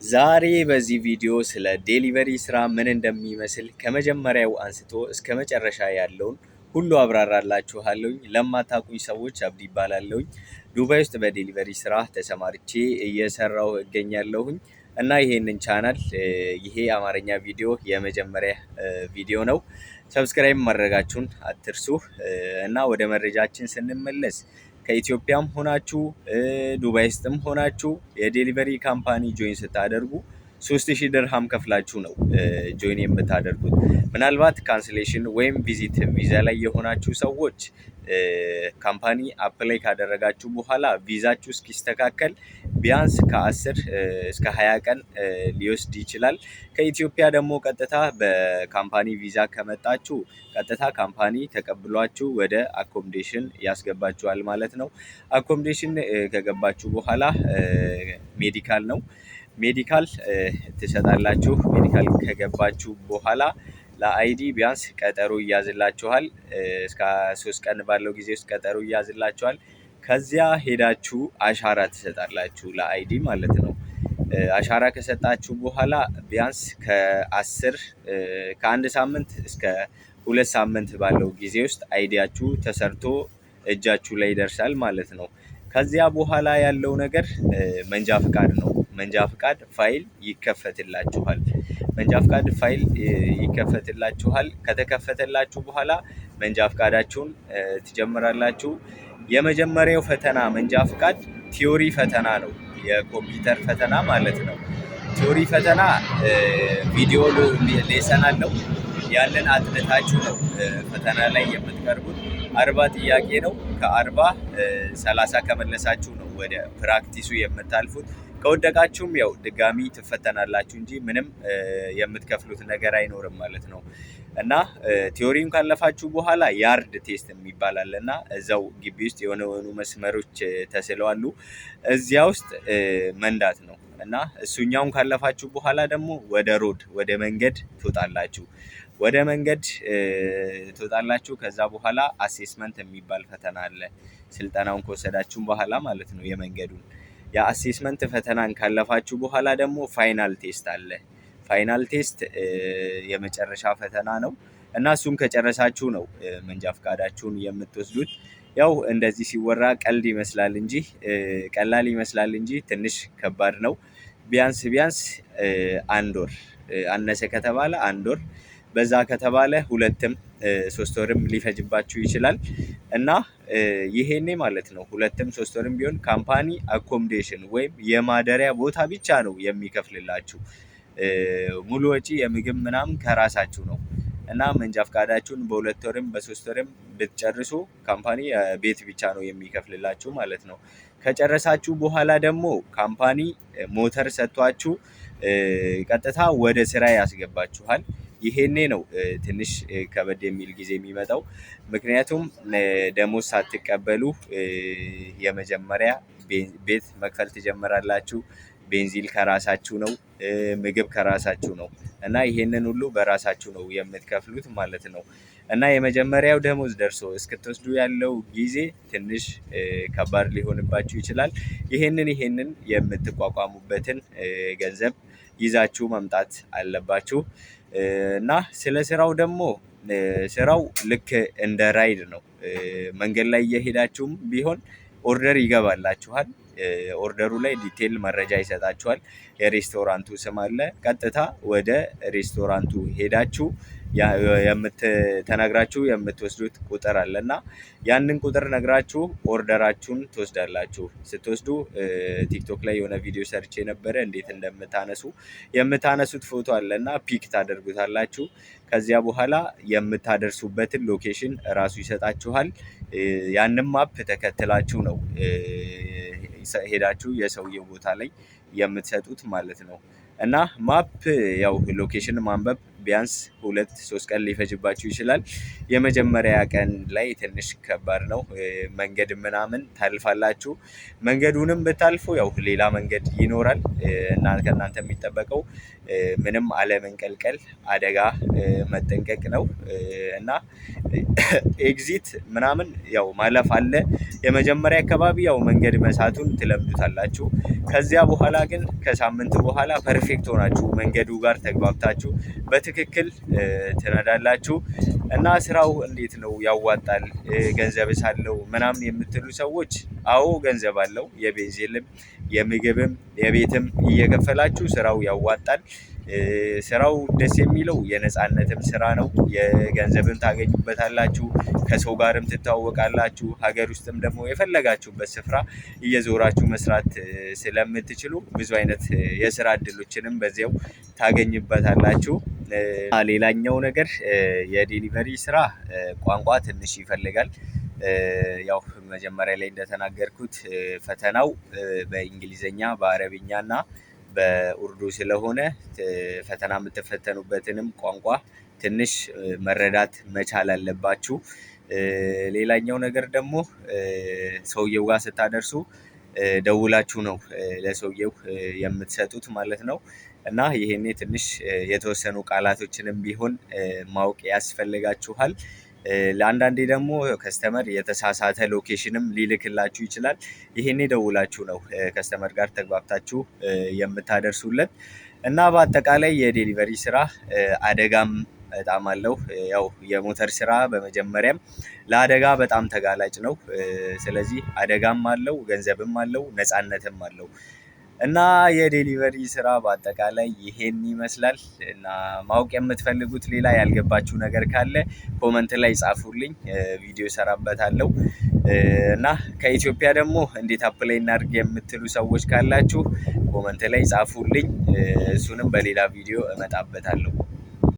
ዛሬ በዚህ ቪዲዮ ስለ delivery ስራ ምን እንደሚመስል ከመጀመሪያው አንስቶ እስከ መጨረሻ ያለውን ሁሉ አብራራላችኋለሁኝ። ለማታውቁኝ ሰዎች አብዲ ይባላለሁኝ። ዱባይ ውስጥ በ delivery ስራ ተሰማርቼ እየሰራሁ እገኛለሁኝ እና ይሄንን ቻናል ይሄ የአማርኛ ቪዲዮ የመጀመሪያ ቪዲዮ ነው። Subscribe ማድረጋችሁን አትርሱ እና ወደ መረጃችን ስንመለስ ከኢትዮጵያም ሆናችሁ ዱባይ ውስጥም ሆናችሁ የ delivery company join ስታደርጉ 3000 ድርሃም ከፍላችሁ ነው join የምታደርጉት። ምናልባት cancellation ወይም visit visa ላይ የሆናችሁ ሰዎች company apply ካደረጋችሁ በኋላ ቪዛችሁ እስኪስተካከል ቢያንስ ከ10 እስከ 20 ቀን ሊወስድ ይችላል። ከኢትዮጵያ ደግሞ ቀጥታ በ company ቪዛ ከመጣችሁ ቀጥታ company ተቀብሏችሁ ወደ accommodation ያስገባችኋል ማለት ነው። Accommodation ከገባችሁ በኋላ medical ነው። Medical ትሰጣላችሁ። Medical ከገባችሁ በኋላ ለ ID ቢያንስ ቀጠሮ ይያዝላችኋል። እስከ 3 ቀን ባለው ጊዜ ውስጥ ቀጠሮ ይያዝላችኋል። ከዚያ ሄዳችሁ አሻራ ትሰጣላችሁ ለ ID ማለት ነው። አሻራ ከሰጣችሁ በኋላ ቢያንስ ከ10 ከአንድ ሳምንት እስከ 2 ሳምንት ባለው ጊዜ ውስጥ ID ያችሁ ተሰርቶ እጃችሁ ላይ ይደርሳል ማለት ነው። ከዚያ በኋላ ያለው ነገር መንጃ ፍቃድ ነው። መንጃ ፍቃድ ፋይል ይከፈትላችኋል። መንጃ ፍቃድ ፋይል ይከፈትላችኋል። ከተከፈተላችሁ በኋላ መንጃ ፍቃዳችሁን ትጀምራላችሁ። የመጀመሪያው ፈተና መንጃ ፍቃድ theory ፈተና ነው። የኮምፒውተር ፈተና ማለት ነው። Theory ፈተና ቪዲዮ lesson አለው። ያንን አጥንታችሁ ነው ፈተና ላይ የምትቀርቡት። 40 ጥያቄ ነው። ከ40 30 ከመለሳችሁ ነው ወደ practice ኡ የምታልፉት። ከወደቃችሁም ያው ድጋሚ ትፈተናላችሁ እንጂ ምንም የምትከፍሉት ነገር አይኖርም ማለት ነው። እና theory ውን ካለፋችሁ በኋላ yard test የሚባል አለ እና እዛው ግቢ ውስጥ የሆነ የሆኑ መስመሮች ተስለዋሉ። እዚያ ውስጥ መንዳት ነው እና እሱኛውን ካለፋችሁ በኋላ ደግሞ ወደ road ወደ መንገድ ትወጣላችሁ። ወደ መንገድ ትወጣላችሁ። ከዛ በኋላ assessment የሚባል ፈተና አለ። ስልጠናውን ከወሰዳችሁ በኋላ ማለት ነው የመንገዱን የ assessment ፈተናን ካለፋችሁ በኋላ ደግሞ final test አለ። Final test የመጨረሻ ፈተና ነው እና እሱን ከጨረሳችሁ ነው መንጃ ፍቃዳችሁን የምትወስዱት። ያው እንደዚህ ሲወራ ቀልድ ይመስላል እንጂ ቀላል ይመስላል እንጂ ትንሽ ከባድ ነው። ቢያንስ ቢያንስ አንድ ወር አነሰ ከተባለ አንድ ወር፣ በዛ ከተባለ 2ም 3 ወርም ሊፈጅባችሁ ይችላል። እና ይሄኔ ማለት ነው 2ም 3 ወርም ቢሆን company accommodation ወይም የማደሪያ ቦታ ብቻ ነው የሚከፍልላችሁ። ሙሉ ወጪ የምግብ ምናምን ከራሳችሁ ነው። እና መንጃ ፍቃዳችሁን በ2 ወርም በ3 ወርም ብትጨርሱ company ቤት ብቻ ነው የሚከፍልላችሁ ማለት ነው። ከጨረሳችሁ በኋላ ደግሞ company ሞተር ሰጥቷችሁ ቀጥታ ወደ ስራ ያስገባችኋል። ይሄኔ ነው ትንሽ ከበድ የሚል ጊዜ የሚመጣው። ምክንያቱም ደሞዝ ሳትቀበሉ የመጀመሪያ ቤት መክፈል ትጀምራላችሁ። ቤንዚል ከራሳችሁ ነው፣ ምግብ ከራሳችሁ ነው እና ይሄንን ሁሉ በራሳችሁ ነው የምትከፍሉት ማለት ነው። እና የመጀመሪያው ደሞዝ ደርሶ እስክትወስዱ ያለው ጊዜ ትንሽ ከባድ ሊሆንባችሁ ይችላል። ይሄንን የምትቋቋሙበትን ገንዘብ ይዛችሁ መምጣት አለባችሁ። እና ስለ ስራው ደግሞ ስራው ልክ እንደ ራይድ ነው። መንገድ ላይ እየሄዳችሁም ቢሆን order ይገባላችኋል። Order ኡ ላይ detail መረጃ ይሰጣችኋል። የሬስቶራንቱ ስም አለ። ቀጥታ ወደ ሬስቶራንቱ ሄዳችሁ ተናግራችሁ የምትወስዱት ቁጥር አለ እና ያንን ቁጥር ነግራችሁ order ኣችሁን ትወስዳላችሁ። ስትወስዱ ቲክቶክ ላይ የሆነ ቪዲዮ ሰርቼ ነበረ እንዴት እንደምታነሱ የምታነሱት ፎቶ አለ እና pick ታደርጉታላችሁ። ከዚያ በኋላ የምታደርሱበትን location እራሱ ይሰጣችኋል። ያንን map ተከትላችሁ ነው ሄዳችሁ የሰውየው ቦታ ላይ የምትሰጡት ማለት ነው። እና map ያው location ማንበብ ቢያንስ 2-3 ቀን ሊፈጅባችሁ ይችላል። የመጀመሪያ ቀን ላይ ትንሽ ከባድ ነው። መንገድ ምናምን ታልፋላችሁ። መንገዱንም ብታልፉ ያው ሌላ መንገድ ይኖራል እና ከእናንተ የሚጠበቀው ምንም አለመንቀልቀል፣ አደጋ መጠንቀቅ ነው። እና exit ምናምን ያው ማለፍ አለ። የመጀመሪያ አካባቢ ያው መንገድ መሳቱን ትለምዱታላችሁ። ከዚያ በኋላ ግን ከሳምንት በኋላ perfect ሆናችሁ መንገዱ ጋር ተግባብታችሁ በትክክል ትነዳላችሁ። እና ስራው እንዴት ነው፣ ያዋጣል፣ ገንዘብስ አለው ምናምን የምትሉ ሰዎች፣ አዎ ገንዘብ አለው። የቤንዚንም የምግብም የቤትም እየከፈላችሁ ስራው ያዋጣል። ስራው ደስ የሚለው የነፃነትም ስራ ነው። የገንዘብም ታገኙበታላችሁ፣ ከሰው ጋርም ትተዋወቃላችሁ። ሀገር ውስጥም ደግሞ የፈለጋችሁበት ስፍራ እየዞራችሁ መስራት ስለምትችሉ ብዙ አይነት የስራ እድሎችንም በዚያው ታገኙበታላችሁ። ሌላኛው ነገር የ delivery ስራ ቋንቋ ትንሽ ይፈልጋል። ያው መጀመሪያ ላይ እንደተናገርኩት ፈተናው በእንግሊዘኛ፣ በአረብኛ እና በኡርዱ ስለሆነ ፈተና የምትፈተኑበትንም ቋንቋ ትንሽ መረዳት መቻል አለባችሁ። ሌላኛው ነገር ደግሞ ሰውየው ጋር ስታደርሱ ደውላችሁ ነው ለሰውየው የምትሰጡት ማለት ነው። እና ይሄኔ ትንሽ የተወሰኑ ቃላቶችንም ቢሆን ማወቅ ያስፈልጋችኋል። ለአንዳንዴ ደግሞ customer የተሳሳተ location ም ሊልክላችሁ ይችላል። ይሄኔ ደውላችሁ ነው customer ጋር ተግባብታችሁ የምታደርሱለት። እና በአጠቃላይ የ delivery ስራ አደጋም በጣም አለው። ያው የሞተር ስራ በመጀመሪያም ለአደጋ በጣም ተጋላጭ ነው። ስለዚህ አደጋም አለው፣ ገንዘብም አለው፣ ነፃነትም አለው። እና የ delivery ስራ በአጠቃላይ ይሄን ይመስላል። እና ማወቅ የምትፈልጉት ሌላ ያልገባችሁ ነገር ካለ comment ላይ ጻፉልኝ፣ ቪዲዮ እሰራበታለሁ። እና ከኢትዮጵያ ደግሞ እንዴት apply እናድርግ የምትሉ ሰዎች ካላችሁ comment ላይ ጻፉልኝ። እሱንም በሌላ ቪዲዮ እመጣበታለሁ።